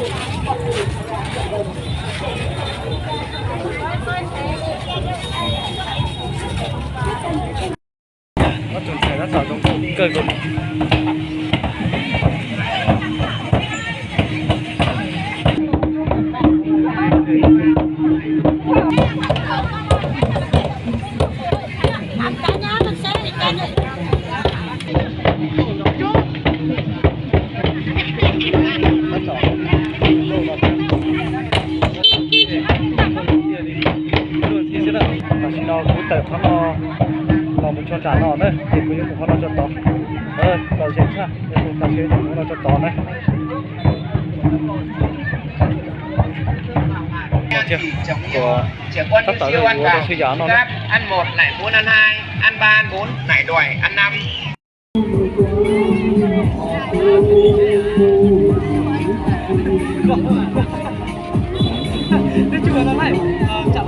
Ob tug ntxhais tab tom zoo nkauj kawg nkaus. Tam sim no kuv tawm qhov no los mus txog nram no na, ces kuv yuav mus qhov no tso tod. Lom zem tshaj, tam sim no mus qhov no tso tod na. Tab tom yuav ua rau xwb yam no na. Twb tsis ua tau laij, tsam